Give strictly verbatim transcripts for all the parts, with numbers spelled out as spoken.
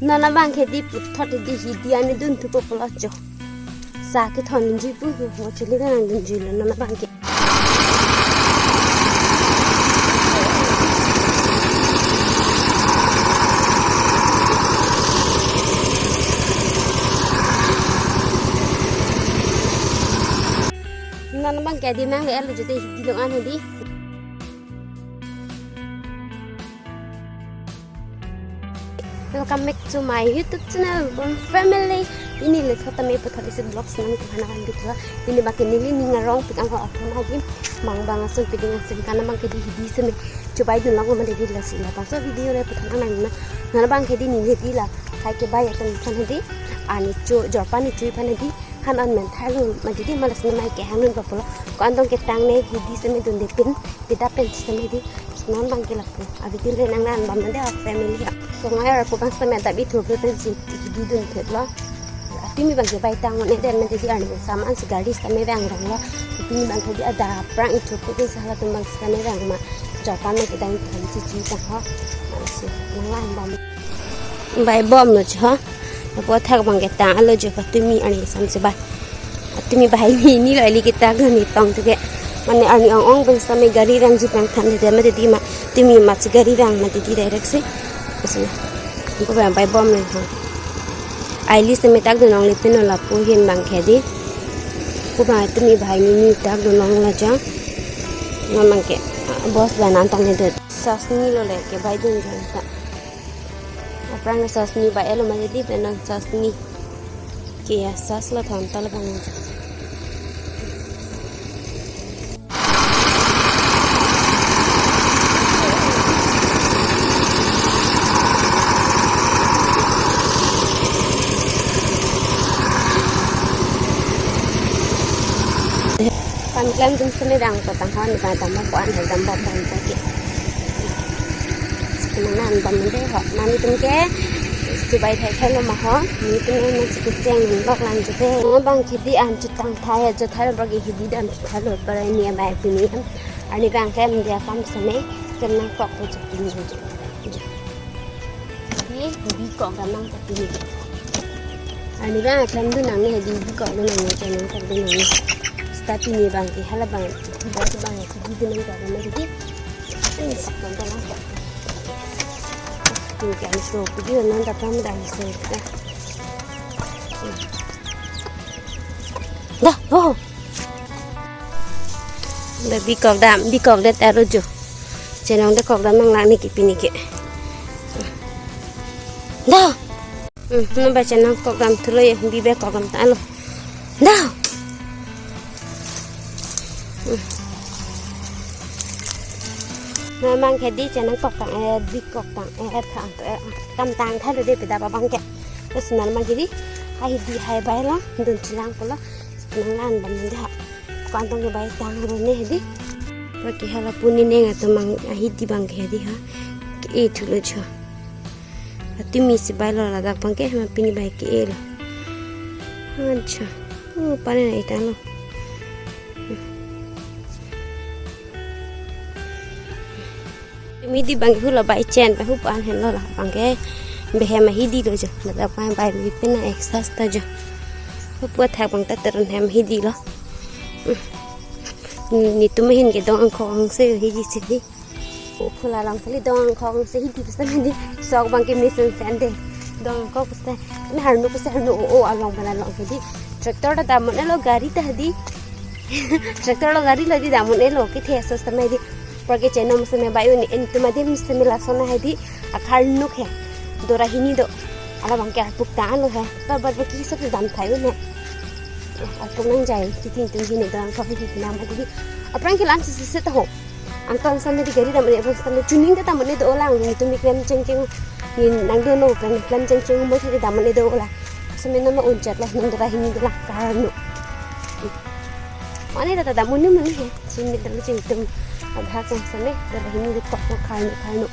Non abang ke di puthot di hidi arni dunthupo pulo jo. Sa kethon dunji pu ho chuli nangdunji lo non abang ke. Non abang ke di mang le el jute hidi lo an hidi. Welcome back to my YouTube channel, Bom Family. Pini le thot tame puthot isi vlogs nangkehang an bitha. Pini abang ke neli ning arong pik ang ko akhon hajim. Mang abang ason piding ason kana abang ke di hidi seme. Chubai dun lang ko mande di la sila. Bangso video le puthot nang nang na. Nang abang ke di neli di la. Hai ke bai atum san hadi. Arni chu jorpan ni chui pan hadi. Han an men thailo mati di malas ni mai ke hanun papulo. Ko-an tong ketang ne hidi seme dun de pin, pida pen seme di. Non abang ke lapu. Abi di le nang nan bam de family ha. Ko ngai ra ko bang seme da bi thu pe pen si hidi dun phet lo. Atumi abang ke bai tang ne den mati di arni saman si gari seme bang rong lo. Atumi abang ke di ada prang ithu pe sa halatum abang seme bang ma. Jorpan ne kedang tham si chi tang ho. Masi nang nan bam. Bai bom lo jo. Lapu athak abang ketang alo jo, atumi arni sam si bai. Atumi bai ni ni lo ili kita gani tong tu ke. Mane arni ong ong pen seme gari rang jutang than de mati di ma. Atumi ma si gari rang mati di direct si. Kasi. Ko bai bai bom lo ha. Aili seme tak dun ong le pin lo lapu hin abang ke di. Ko bai atumi bai ni ni tak dun ong lo jo. Abang ke. Bos bai nan tong ne dut. Sasni lo le ke bai dun jo ta. Aphrang sasni ba elo mane di penang sasni. Ke ya sas lo thon ta lo bang. Pan klem tum sene dang to tang hon ba dam ko an dam bom bom ta ke. Nan bam de ho. Nangtum ke chubai thai thai lo ma ho. Nangtum ne chikit cheng bok lang chute. Abang ke di an chutang thai, chuthai lo bagi hidi dam chuthai lo parai ni abai pini. Arni abang ke dia kam sene kem nangkok ko chupin. Di bikok dam nangkok pini. Arni abang klem dun nangne di bikok dun nangne, klem nangkok dun nangne. Seta pini abang ke hala abang, bos abang ke di dun nangkok dun nangne di. Ini si klem dun nangkok. Ini kan so, di dun nangkok dam dam so. Dah, oh. Dah bikok dam, bikok det aro jo. Chenong dekok dam nang lang ni ke pini ke. Dah. Hmm, nang ba chenong kok dam thulo ya, bi be kok dam ta lo. Dah. Hmm. Nang abang ke di chenong kok tang eh, bikok tang eh, eh, tang eh, kam tang thalo de pida abang ke. Terus nang abang ke di, hai di hai bai lo, dun chilang pulo. Nang lan bam de ha. Ko-an tong ke bai tang ro ne di. Bagi hala puni neng atum abang ahidi abang ke di ha. Ke-e thulo jo. Atumi si bai lo ladak abang ke ma pini bai ke-e lo. Acha. Oh, pane na ita lo. Midi abang ke hula bai chen, bai hupan hen lo la abang ke. Behem ahidi lo jo. Ladak abang bai bi pina exercise ta jo. Hupu athak abang ta teron hem hidi lo. Netum ahin ke dong angkho angse hidi si di. O khula lang kali dong angkho angse hidi pisa di. Sok abang ke mesen sen de. Dong angkho pisa. Ini harnu pisa harnu o, o along bana long hidi. Tractor ta dam un-e lo, gari ta di. Tractor lo gari lo di dam un-e lo, kethe so samai di. Apor ke chenom seme bai un-e, netum adim seme lason hai di, akharnuk he. Dora hini do. Ala abang ke arpuk ta lo he. Bar bar ke sab dam thai un-e. Arpuk nangjai, kiting tung hini dora kok hini pinam di. Aphrang ke lam si si ta ho. Anton seme di gari dam un-e, aphrang seme chuning ta dam un-e do lang, netum klem cheng cheng. Ni nang do no, klem klem cheng cheng mo thedi dam un-e do lang. Seme nama unchat lah nang dora hini do lang karno. Mane ta dam un-e mane he. Seme dam cheng tum. Abha kong seme dora hini do tok karno karno.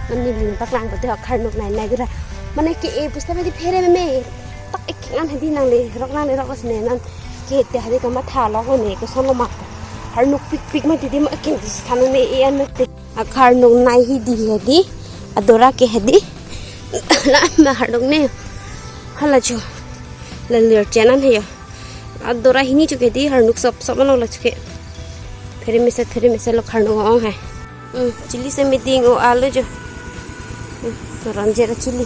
Mane ling paklang ko te karno nai nai dora. Mane ke-e pusta mane di phere me. Tak ek ngan hadi nang le rok nang le rok sene nang. Ke te hadi kama tha lo ne ko sono ma. Harnuk pik pik mati di ma kin di sanu ne e an te. Akharnuk nai hidi hadi. Adora ke hadi. La ma harduk ne. Hala cho. La lir chenan he yo. Adora hini cho ke di harduk sop sop mano la cho ke. Phere mesen, phere mesen lo harduk ong he. Hmm, chili seme ding-o-a lo jo. Hmm, ronjer chili.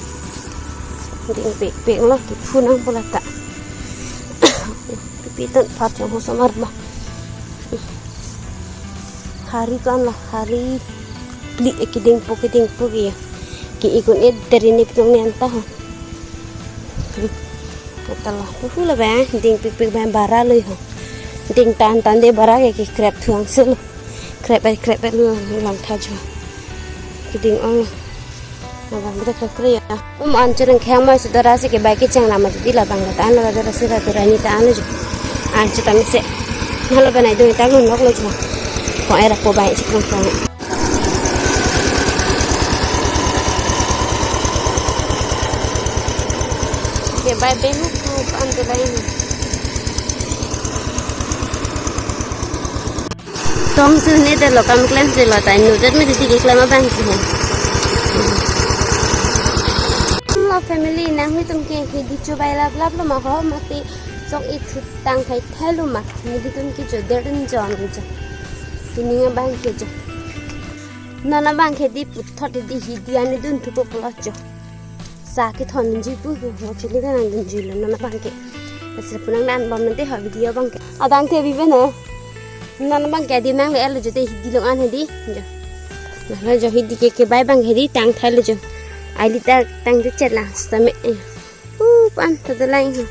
Dingpekpek lo, kephu nangpo lata. Pipi ton phat chong ho somar ma. Hari kan la, hari pli, eh, kedingpo, kedingpo ke ya. Ke ikun eh, dari ne pitong ne anta ho. Hmm. Kata la, puhu la ba, dingpekpek ba bara lo ho. Ding tan tan de bara ke, kekrep thuang selo. Krep ai, krep ai lo lang tha jo. Keding-ong. Abang kita krep krep ya. Um, an churang khang mai sudara si ke bai kecheng nama jadi labang kata an lo dara si dara ni ta an lo jo. An chutam se. Malo banai do ta lo nok lo jo. Ko era ko bai chik nong kong. Ke bai bemu ko an de lai ni. Tom su ne de lo kam klem se lo ta nu jat me di ke klem abang si he. Lo family nangtum ke hidi chubai lap lap lo ma ho mati sok i thut tang khai thai lo ma. Netum ke jo der dun jon jo. Tini abang ke jo. Non abang ke di puthot di hidi an dun thupo pulo jo. Sa kethondunji pu ho, chili ta nangdunji lo non abang ke. Asir pu nang dan bom nang te ho video abang ke. Adang te bibe na. Non abang ke adim nang le-et lo jo te hidi long an hedi. Jo. Na lo jo hidi ke kebai abang hedi tang thai lo jo. Ai li ta tang te chet la sitame. Eh. Uh, pan ta de lang ho.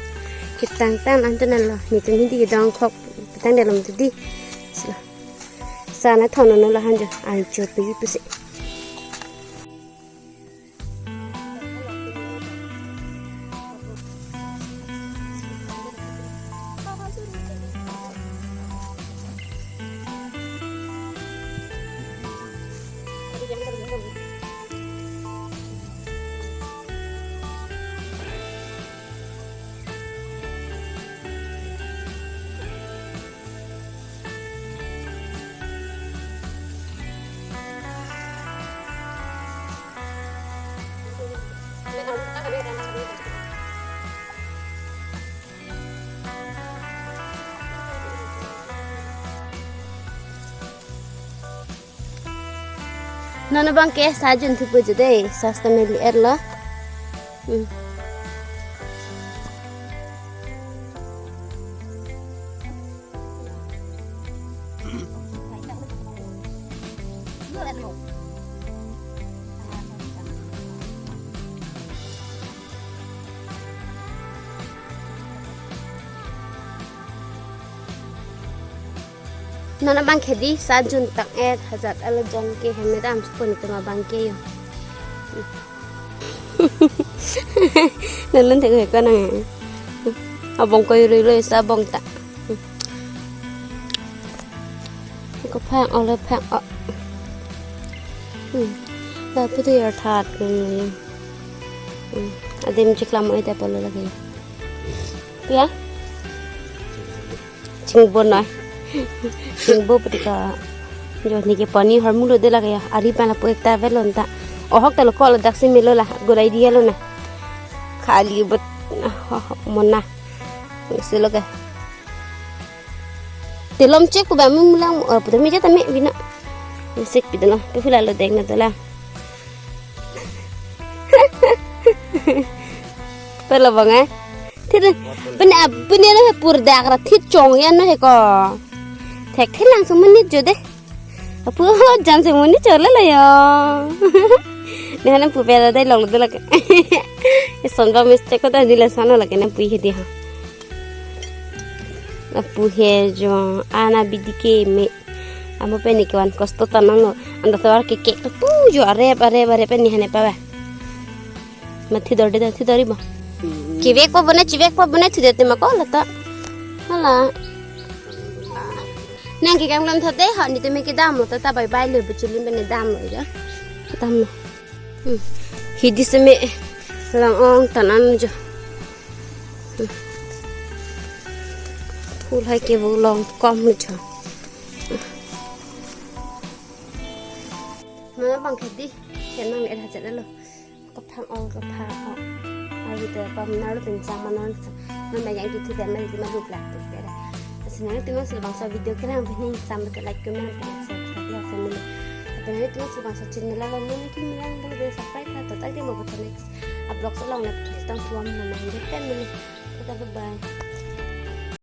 Ketang tang an te na lo. Netum hidi kedong khok. Tang de lom tu di. Sila. Sa na thon no lo han jo. An cho pi pu se. Non abang ke sa jun thupo jo de, sa sitame li-et lo. Hmm. Non abang ke di sa jun tang-et hajat alo jon ke hem dam chupon tuma abang ke yo. Nalun thek ko nang. Abong ko rui rui sa bong ta. Ko phang o le phang o. Hmm. Da pu tu yar that ko ni. Hmm. Adim chiklam oi ta polo lagi. Ya. Chingbo noi. Chingbo pu ti ka. Jo ni ke pani har mulo de lagi ya. Ari pan la pu ekta velon ta. Ohok ta lo ko lo dak si melo la. Good idea lo na. Khali but. Mona. Si lo ke. Telom chek pu ba mu mulang, oh, pu mi jata me bina. Sek pi dolo, pu hula lo deng na dola. Pelo bang eh. Thir, pene, pene no he pur dak ra thir chong ya no he ko. Thek thir lang sung menit jo de. Apu ho jan sung menit chor le lo yo. Ne hana pu pela dai lok lo dola ke. Son ba mistake ko ta di la sano la ke na pu he di ha. Apu he jo ana bidi ke me. Amo pene ke wan kosto tanang lo. Anda tovar ke kek pu jo arep arep arep pene hane pa ba. Ma thidor de thidor ibo. Kivek pa bone chivek pa bone thide te ma ko lata. Hala. Nang ke kam kam thate ha netum ke dam lo ta ta bai bai lo bichulim pene dam lo ja. Dam lo. Hmm. Hidi seme lang-ong tanan jo. Hmm. Phul hai ke bu long kom lo jo. Mana bang khadi, khe nang le hajat lo. Ko Thang ong kapha ong. Avi te pam naru pinchang manon sa. Non bayang itu dia mari di malu plak tu dia. Asi nangtum si labangso video kelang pen ning sam betul like, comment, and subscribe ya family. Tapi nangtum si labangso channel along non kimi lang bulu bulu subscribe ha. Total dia mau buat next vlog along na tang tuam mana ini family. Tata bye bye.